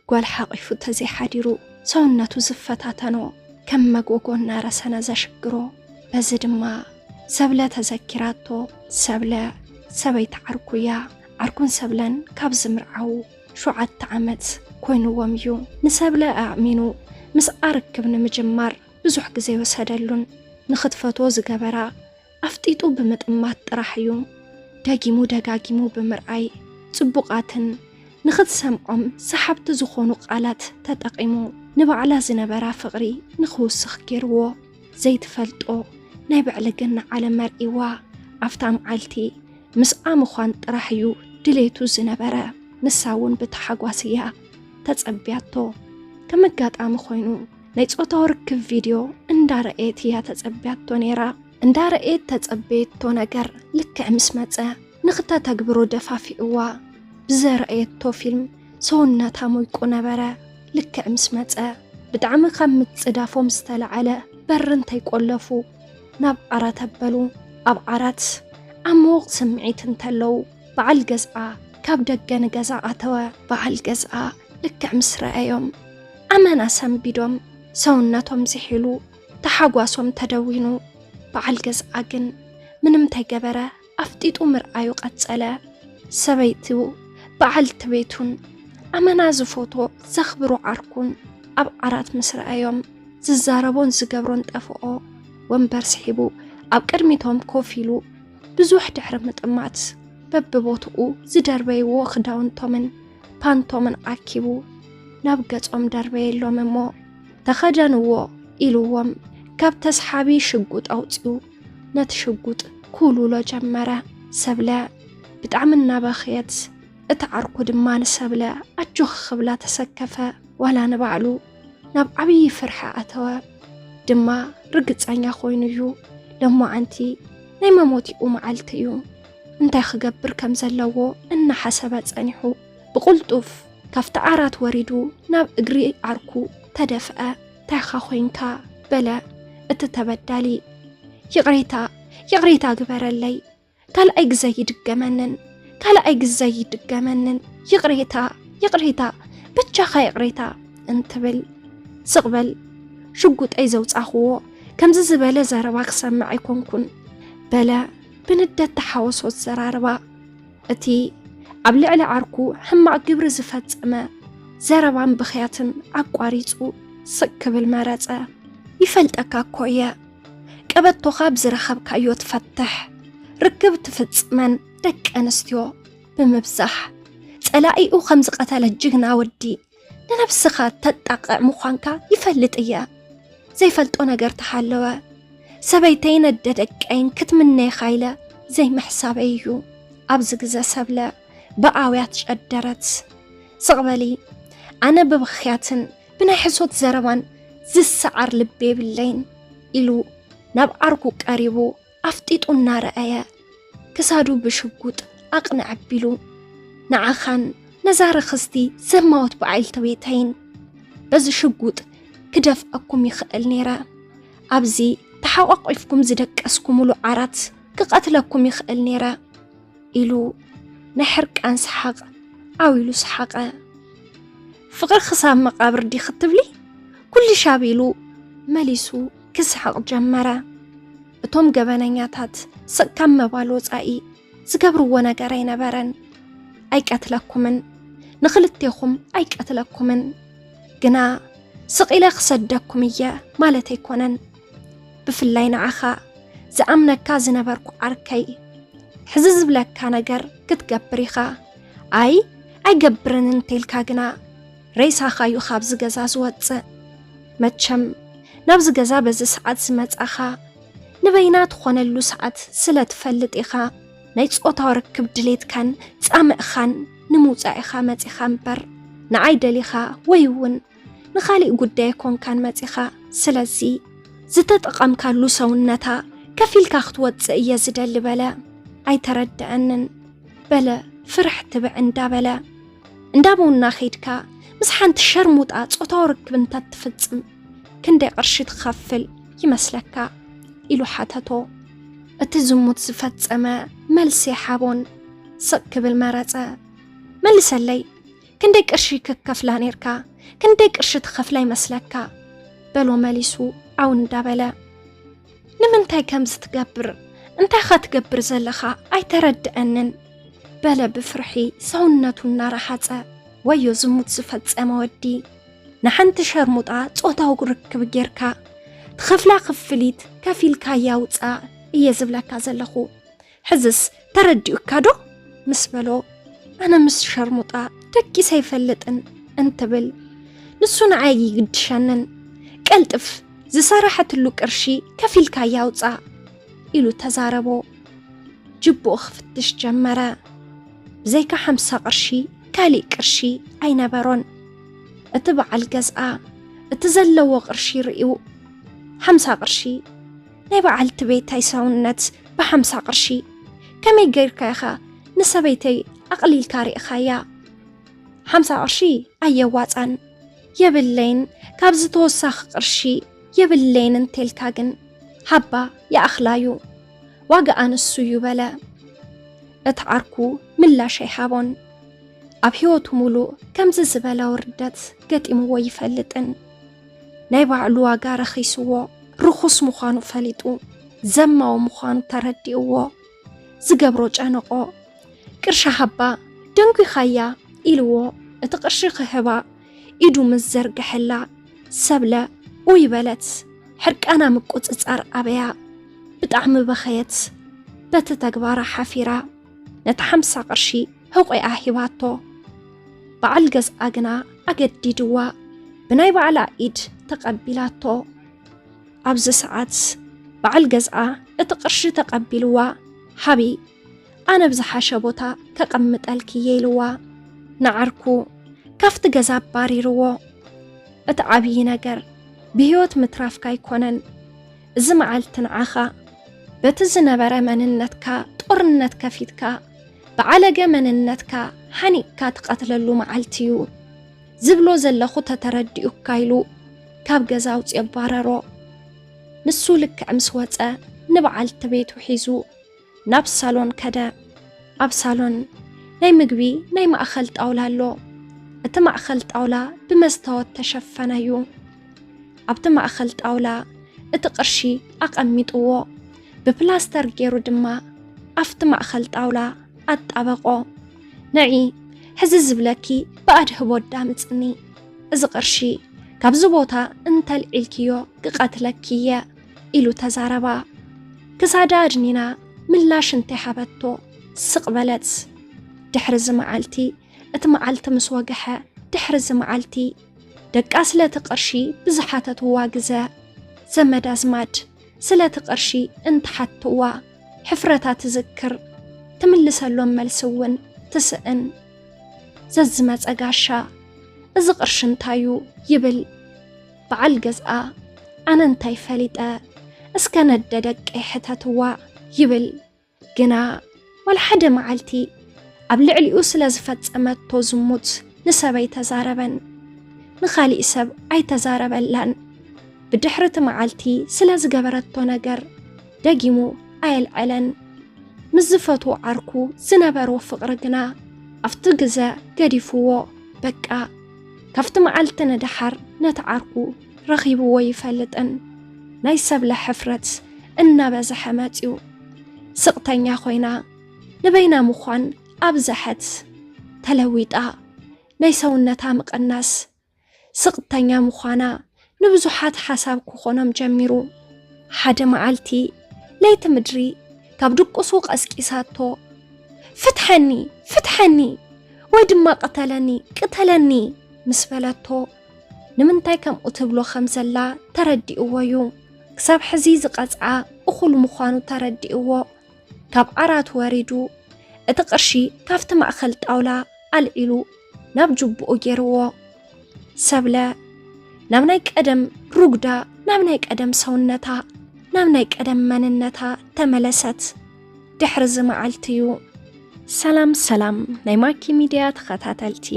ጓል ሓቒፉ ተዘይሓዲሩ ሰውነቱ ዝፈታተኖ፣ ከም መጎጎ እናረሰነ ዘሽግሮ። በዚ ድማ ሰብለ ተዘኪራቶ። ሰብለ ሰበይቲ ዓርኩ እያ። ዓርኩን ሰብለን ካብ ዝምርዓዉ ሸውዓተ ዓመት ኮይንዎም እዩ። ንሰብለ ኣእሚኑ ምስኣ ርክብ ንምጅማር ብዙሕ ግዜ ወሰደሉን። ንኽትፈትዎ ዝገበራ ኣፍጢጡ ብምጥማት ጥራሕ እዩ። ደጊሙ ደጋጊሙ ብምርኣይ፣ ጽቡቓትን ንኽትሰምዖም ሰሓብቲ ዝኾኑ ቃላት ተጠቒሙ፣ ንባዕላ ዝነበራ ፍቕሪ ንኽውስኽ ገይርዎ። ዘይትፈልጦ ናይ ብዕልግና ዓለም መርኢዋ። ኣብታ መዓልቲ ምስኣ ምዃን ጥራሕ እዩ ድሌቱ ዝነበረ። ንሳ እውን ብታሓጓስ እያ ተጸብያቶ። ከም ኣጋጣሚ ኮይኑ ናይ ጾታዊ ርክብ ቪድዮ እንዳረኣየት እያ ተጸብያቶ ነይራ። እንዳረኣየት ተጸበየቶ ነገር ልክዕ ምስ መጸ ንኽተተግብሮ ደፋፊእዋ። ብዘረኣየቶ ፊልም ሰውነታ ሞይቁ ነበረ። ልክዕ ምስ መጸ ብጣዕሚ ካብ ምጽዳፎም ዝተለዓለ በሪ እንተይቆለፉ ናብ ዓራት ኣበሉ። ኣብ ዓራት ኣብ ምዉቕ ስምዒት እንተለዉ በዓል ገዝኣ ካብ ደገ ንገዛ ኣተወ። በዓል ገዝኣ ልክዕ ምስ ረኣዮም ኣመና ሰንቢዶም ሰውነቶም ዝሒሉ ተሓጓሶም ተደዊኑ። በዓል ገዝኣ ግን ምንም እንተይገበረ ኣፍጢጡ ምርኣዩ ቀጸለ። ሰበይቱ በዓልቲ ቤቱን ኣመና ዝፈትዎ ዘኽብሮ ዓርኩን ኣብ ዓራት ምስ ረኣዮም ዝዛረቦን ዝገብሮን ጠፍኦ። ወንበር ስሒቡ ኣብ ቅድሚቶም ኮፍ ኢሉ ብዙሕ ድሕሪ ምጥማት በብቦትኡ ዝደርበይዎ ክዳውንቶምን ፓንቶምን ኣኪቡ ናብ ገጾም ደርበየሎም እሞ ተኸደንዎ ኢልዎም ካብ ተስሓቢ ሽጉጥ ኣውጺኡ ነቲ ሽጉጥ ክውልውሎ ጀመረ። ሰብለ ብጣዕሚ እናበኸየት እታ ዓርኩ ድማ ንሰብለ ኣጆኺ ክብላ ተሰከፈ። ዋላ ንባዕሉ ናብ ዓብዪ ፍርሒ ኣተወ። ድማ ርግጸኛ ኮይኑ እዩ። ሎማዓንቲ ናይ መሞቲኡ መዓልቲ እዩ። እንታይ ክገብር ከም ዘለዎ እናሓሰበ ጸኒሑ። ብቕልጡፍ ካብቲ ዓራት ወሪዱ ናብ እግሪ ዓርኩ ተደፍአ። "ታይኻ ኮይንካ?" በለ እቲ ተበዳሊ። "ይቕሬታ፣ ይቕሬታ ግበረለይ። ካልኣይ ግዘ ይድገመንን፣ ካልኣይ ግዘ ይድገመንን። ይቕሬታ፣ ይቕሬታ፣ ብቻኻ ይቕሬታ" እንትብል፣ "ስቕ በል፣ ሽጉጠይ ዘውጻኽዎ ከምዚ ዝበለ ዘረባ ክሰምዕ ኣይኮንኩን" በለ ብንደት ተሓወሶ ዘራርባ። እቲ ኣብ ልዕሊ ዓርኩ ሕማቕ ግብሪ ዝፈጸመ ዘረባን ብኽያትን ኣቋሪጹ ስቕ ክብል መረጸ። "ይፈልጠካ እኮ እየ። ቀበቶኻ ብዝረኸብካዮ ትፈትሕ፣ ርክብ ትፍጽመን ደቂ ኣንስትዮ ብምብዛሕ። ጸላኢኡ ከም ዝቐተለ ጅግና ወዲ ንነብስኻ ተጣቕዕ ምዃንካ ይፈልጥ እየ። ዘይፈልጦ ነገር ተሃለወ፣ ሰበይተይን ኣደ ደቀይን ክትምነየኻ ኢለ ዘይምሕሳበይ እዩ" ኣብዚ ግዘ ሰብለ ብኣውያት ጨደረት። "ስቕ በሊ፣ ኣነ ብብኽያትን ብናይ ሕሶት ዘረባን ዝሰዓር ልቢ የብለይን" ኢሉ ናብ ዓርኩ ቀሪቡ ኣፍጢጡ እናረኣየ ክሳዱ ብሽጉጥ ኣቕንዕ ኣቢሉ፣ "ንዓኻን ነዛ ርኽስቲ ዘማወት በዓልቲ ቤተይን በዚ ሽጉጥ ክደፍኣኩም ይኽእል ነይረ። ኣብዚ ተሓቋቒፍኩም ዝደቀስኩምሉ ዓራት ክቐትለኩም ይኽእል ነይረ" ኢሉ ናይ ሕርቃን ሰሓቕ ዓው ኢሉ ሰሓቐ። "ፍቕሪ ክሳብ መቓብር ዲኺ ትብሊ?" ኩልሽ ኣቢሉ መሊሱ ክስሕቕ ጀመረ። እቶም ገበነኛታት ስቕ ካብ ምባል ወጻኢ ዝገብርዎ ነገር ኣይነበረን። "ኣይቀትለኩምን፣ ንኽልቴኹም ኣይቀትለኩምን። ግና ስቕ ኢለ ክሰደኩም እየ ማለት ኣይኮነን። ብፍላይ ንዓኻ ዝኣምነካ ዝነበርኩ ዓርከይ፣ ሕዚ ዝብለካ ነገር ክትገብር ኢኻ። ኣይ ኣይገብርን እንተልካ ግና ሬሳኻ እዩ ካብዚ ገዛ ዝወጽእ። መቸም ናብዚ ገዛ በዚ ሰዓት ዝመጻኻ ንበይና ትኾነሉ ሰዓት ስለ ትፈልጥ ኢኻ። ናይ ጾታዊ ርክብ ድሌትካን ጻምእኻን ንምውጻእ ኢኻ መጺኻ እምበር ንዓይ ደሊኻ ወይ እውን ንኻሊእ ጉዳይ ኣይኮንካን መጺኻ። ስለዚ ዝተጠቐምካሉ ሰውነታ ከፊልካ ክትወጽእ እየ ዝደሊ" በለ። "ኣይተረድአንን" በለ ፍርሕ ትብዕ እንዳበለ። "እንዳ ቡና ኸይድካ ምስ ሓንቲ ሸርሙጣ ጾታዊ ርክብ እንተትፍጽም ክንደይ ቅርሺ ትኸፍል ይመስለካ?" ኢሉ ሓተቶ። እቲ ዝሙት ዝፈጸመ መልሲ ይሃቦን ስቕ ክብል መረጸ። "መልሰለይ፣ ክንደይ ቅርሺ ክትከፍላ ነይርካ? ክንደይ ቅርሺ ትኸፍላ ይመስለካ? በሎ መሊሱ ዓው እንዳበለ። ንምንታይ ከምዚ ትገብር? እንታይ ኸ ትገብር ዘለኻ? ኣይተረድአንን። በለ ብፍርሒ ሰውነቱ እናረሓጸ። ወዮ ዝሙት ዝፈጸመ ወዲ። ንሓንቲ ሸርሙጣ ጾታዊ ርክብ ጌርካ ትኸፍላ ክፍሊት ከፊልካ ያውጻ እየ ዝብለካ ዘለኹ። ሕዝስ ተረዲኡካ ዶ? ምስ በሎ፣ ኣነ ምስ ሸርሙጣ ደቂሰ ኣይፈልጥን እንትብል፣ ንሱ ንዓይ ይግድሸንን። ቀልጥፍ፣ ዝሰራሐትሉ ቅርሺ ከፊልካ ያውጻ ኢሉ ተዛረቦ። ጅቡኡ ክፍትሽ ጀመረ። ብዘይካ ሓምሳ ቅርሺ ካሊእ ቅርሺ ኣይነበሮን። እቲ በዓል ገዝኣ እቲ ዘለዎ ቅርሺ ርእዩ፣ ሓምሳ ቅርሺ ናይ በዓልቲ ቤታይ ሰውነት ብሓምሳ ቅርሺ ከመይ ጌርካ ኢኻ ንሰበይተይ ኣቕሊልካ ርኢኻያ? ሓምሳ ቅርሺ ኣየዋጻን። የብለይን፣ ካብዚ ተወሳኺ ቅርሺ የብለይን እንተልካ ግን ሃባ ይኣኽላዩ። ዋጋኣ ንሱ እዩ በለ። እቲ ዓርኩ ምላሽ ኣይሃቦን። ኣብ ህይወቱ ሙሉእ ከምዚ ዝበለ ውርደት ገጢምዎ ይፈልጥን። ናይ ባዕሉ ዋጋ ረኺስዎ፣ ርኹስ ምዃኑ ፈሊጡ፣ ዘማዊ ምዃኑ ተረዲእዎ። ዝገብሮ ጨነቆ። ቅርሺ ሃባ፣ ደንጒኻያ ኢልዎ፣ እቲ ቅርሺ ክህባ ኢዱ ምስ ዘርገሐላ፣ ሰብለ ኡይ በለት። ሕርቃና ምቁጽጻር ኣበያ። ብጣዕሚ በኸየት። በቲ ተግባራ ሓፊራ፣ ነቲ ሓምሳ ቅርሺ ሕቆኣ ሂባቶ። በዓል ገዝኣ ግና ኣገዲድዋ፣ ብናይ ባዕላ ኢድ ተቐቢላቶ። ኣብዚ ሰዓት በዓል ገዝኣ እቲ ቅርሺ ተቐቢልዋ፣ ሃቢ፣ ኣነ ብዝሓሸ ቦታ ከቐምጠልኪ እየ ኢልዋ። ንዓርኩ ካብቲ ገዛ ኣባሪርዎ። እቲ ዓብዪ ነገር ብህይወት ምትራፍካ ኣይኮነን። እዚ መዓልቲ ንዓኻ በቲ ዝነበረ መንነትካ ጦርነት ከፊትካ፣ ብዓለገ መንነትካ ሓኒቕካ ትቐትለሉ መዓልቲ እዩ። ዝብሎ ዘለኹ ተተረዲኡካ ኢሉ ካብ ገዛ ኣውፅኦ ኣባረሮ። ንሱ ልክዕ ምስ ወፀ ንበዓልቲ ቤቱ ሒዙ ናብ ሳሎን ከደ። ኣብ ሳሎን ናይ ምግቢ ናይ ማእኸል ጣውላ ኣሎ። እቲ ማእኸል ጣውላ ብመስታወት ተሸፈነ እዩ። ኣብቲ ማእኸል ጣውላ እቲ ቅርሺ ኣቐሚጥዎ፣ ብፕላስተር ገይሩ ድማ ኣብቲ ማእኸል ጣውላ ኣጣበቆ። ንዒ፣ ሕዚ ዝብለኪ ብኣድህቦ ኣዳምፅኒ። እዚ ቅርሺ ካብዚ ቦታ እንተልዒልክዮ ክቐትለኪ እየ ኢሉ ተዛረባ። ክሳዳ ኣድኒና ምላሽ እንተይሃበቶ ስቕ በለት። ድሕሪ እዚ መዓልቲ፣ እቲ መዓልቲ ምስ ወግሐ፣ ድሕሪ እዚ መዓልቲ ደቃ ስለቲ ቅርሺ ብዝሓተትዋ ግዘ፣ ዘመድ ኣዝማድ ስለቲ ቅርሺ እንትሓትዋ፣ ሕፍረታ ትዝክር፣ ትምልሰሎም መልሲ እውን ትስእን። ዘዝመጸ ጋሻ፣ እዚ ቅርሺ እንታዩ? ይብል። በዓል ገዝኣ፣ ኣነ እንታይ ፈሊጠ? እስከ ነደ ደቀይ ሕተትዋ፣ ይብል። ግና ዋላ ሓደ መዓልቲ ኣብ ልዕሊኡ ስለ ዝፈጸመቶ ዝሙት ንሰብ ኣይተዛረበን። ንኻሊእ ሰብ ኣይተዛረበላን። ብድሕሪ እቲ መዓልቲ ስለ ዝገበረቶ ነገር ደጊሙ ኣየልዐለን። ምስ ዝፈትዎ ዓርኩ ዝነበሮ ፍቕሪ ግና ኣብቲ ግዘ ገዲፍዎ። በቃ፣ ካብቲ መዓልቲ ንደሓር ነቲ ዓርኩ ረኺብዎ ይፈልጥን። ናይ ሰብለ ሕፍረት እናበዝሐ መጽዩ። ስቕተኛ ኮይና፣ ንበይና ምዃን ኣብዝሐት። ተለዊጣ፣ ናይ ሰውነታ ምቕናስ፣ ስቕተኛ ምዃና ንብዙሓት ሓሳብ ክኾኖም ጀሚሩ። ሓደ መዓልቲ፣ ለይቲ ምድሪ ካብ ድቁሱ ቀስቂሳቶ። "ፍትሐኒ፣ ፍትሐኒ፣ ወይ ድማ ቅተለኒ፣ ቅተለኒ" ምስ በለቶ፣ ንምንታይ ከምኡ ትብሎ ከም ዘላ ተረዲእዎ እዩ። ክሳብ ሕዚ ዝቐጽዓ እኹል ምዃኑ ተረዲእዎ። ካብ ዓራት ወሪዱ፣ እቲ ቅርሺ ካብቲ ማእከል ጣውላ ኣልዒሉ ናብ ጅቡኡ ገይርዎ። ሰብለ ናብ ናይ ቀደም ሩጉዳ፣ ናብ ናይ ቀደም ሰውነታ፣ ናብ ናይ ቀደም መንነታ ተመለሰት። ድሕሪ እዚ መዓልቲ እዩ። ሰላም ሰላም ናይ ማኪ ሚድያ ተኸታተልቲ፣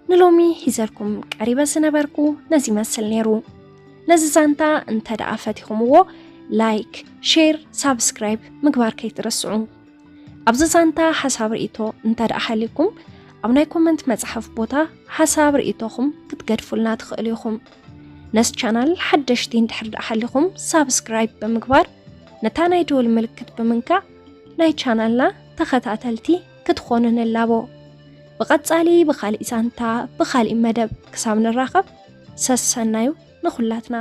ንሎሚ ሒዘልኩም ቀሪበ ዝነበርኩ ነዚ ይመስል ነይሩ። ነዚ ዛንታ እንተ ደኣ ፈቲኹምዎ፣ ላይክ፣ ሼር፣ ሳብስክራይብ ምግባር ከይትረስዑ። ኣብዚ ዛንታ ሓሳብ ርእይቶ እንተ ደኣ ሃልዩኩም፣ ኣብ ናይ ኮመንት መጽሓፍ ቦታ ሓሳብ ርእይቶኹም ክትገድፉልና ትኽእሉ ኢኹም። ነዚ ቻናል ሓደሽቲ እንድሕር ደኣ ሓሊኹም ሳብስክራይብ ብምግባር ነታ ናይ ደወል ምልክት ብምንካእ ናይ ቻናልና ተኸታተልቲ ክትኾኑ ንላቦ። ብቐጻሊ ብኻልእ ዛንታ ብኻልእ መደብ ክሳብ ንራኸብ ሰሰናዩ ንኹላትና።